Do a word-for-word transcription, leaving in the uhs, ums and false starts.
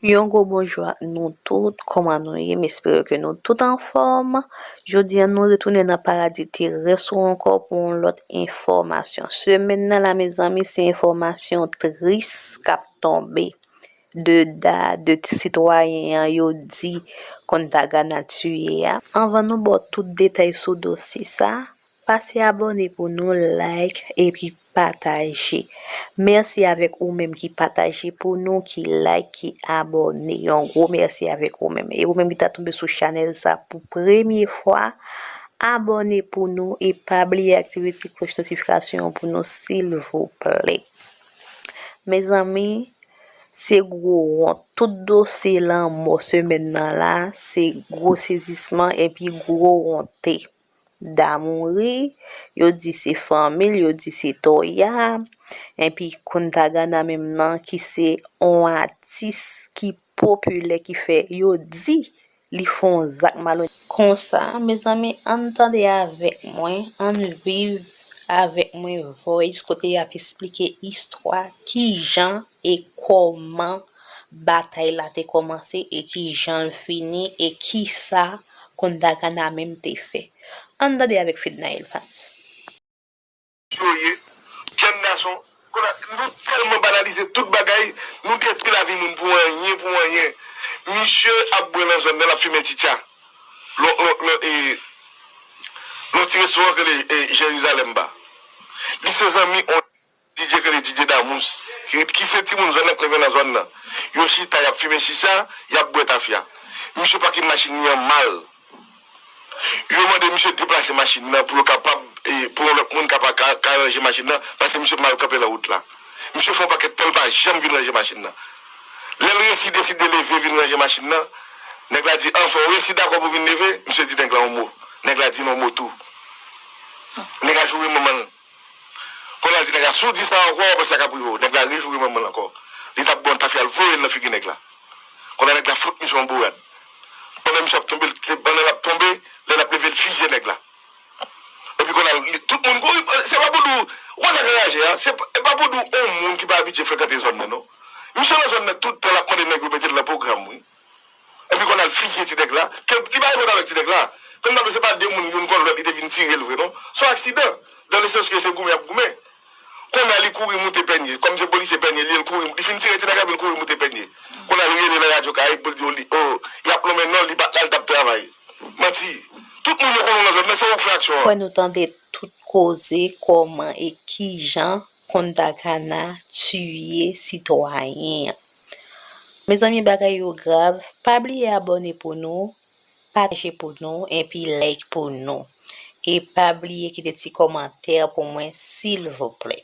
Yon gwo bonjou ak nou tout, kòman nou ye? M espere ke nou tout anfòm. Jodi a, nou retounen nan paradi terès ou ankò pou yon lòt enfòmasyon. Semèn nan la, mezanmi, se enfòmasyon tris k ap tonbe. De da, de sitwayen an, yo di Kontagana tiye a. Anvan nou ba w tout detay sou dosye sa, pase abòne pou nou, like, epi pataje. Mèsi avèk ou menm ki pataje pou nou, ki like, ki abòne. Yon gwo mèsi avèk ou menm. E ou menm ki ta tonbe sou chanèl sa pou premye fwa, abòne pou nou e pa bliye aktive ti klòch notifikasyon an pou nou, silvouplè. Mezanmi, se gwo wont. Tout dosye lanmò semèn nan la, se gwo sezisman epi gwo wonte. Da mouri, yo di se fanmi l, yo di se Toya, epi Kontagana menm nan ki se yon atis ki popilè ki fè yo di li fè yon zak malonèt. Konsa, mezanmi, ann tande avèk mwen, ann viv avèk mwen voice kote y ap esplike istwa kijan e kòman batay la te kòmanse e kijan l fini e kisa Kontagana menm te fè. Ann tande avèk Fednaelle Vance. Yo ye, jèn gason, kounye a, nou tèlman banalize tout bagay, nou detwi lavi moun pou anyen, pou anyen. Misye ap bwè nan zòn nan, l ap fimen tchitcha. Lò, lò, lò, e, lò ti restoran k rele e, Jerizalèm Ba. Li se zanmi on DJ k rele DJ Damous, ki, ki se timoun zòn nan k leve nan zòn nan. Yo chita, y ap fimen chicha, y ap bwè tafya. Misye pake machin li an mal. Yo mande misye deplase machin nan pou yo kapab, e, pou yon lòt moun kapab ka, ka ranje machin nan, paske misye mal kanpe nan wout la. Misye fè yon pakèt tan, l pa janm vin ranje machin nan. Lè l resi deside leve vin ranje machin nan, nèg la di, anfen, ou resi dakò pou vin leve? Misye di nèg la yon mo. Nèg la di l yon mo tou. Nèg la joure manman l. Kounye a l di nèg la, si w di sa ankò, w ap wè sa k ap rive w. Nèg la rejoure manman l ankò. Li t ap bwè yon tafya, l voye l nan figi nèg la. Kounye a nèg la fout misye yon bourad. Pandan misye ap tonbe, pandan l ap tonbe, lè l ap leve, l fizye nèg la. Epi kounye a, li, tout moun kouri, se pa pou di w, ou konn sa k anraje a, se pa, e pa pou di w yon moun ki pa abitye frekante zòn nan, non. Misye nan zòn nan tout tan, l ap mande nèg yo mete l nan pwogram, wi. Epi kounye a l fizye ti nèg la, ke li pa gen kont avèk ti nèg la. Kounye a se pa de moun, youn konn lòt, li te vin tire l vre, non. Se yon aksidan, dans le sens ke se goumen y ap goumen. Kounye a li kouri moute Pènye. Kòm se polisye Pènye li ye, l kouri, li fin tire ti nèg la, epi l kouri moute Pènye. Kounye a l rele nan Radyo Karayib pou l di yo, li, o, y ap lonmen non l, li pa t la, l t ap travay. Manti. Tout moun yo konnen w nan zòn nan, se ou k fè aksyon an. Kwè nou tande tout koze kòman e kijan Kontagana tiye sitwayen an. Mezanmi, bagay yo grav. Pa bliye abòne pou nou, pataje pou nou, epi like pou nou. E pa bliye kite ti kòmantè pou mwen, silvouplè.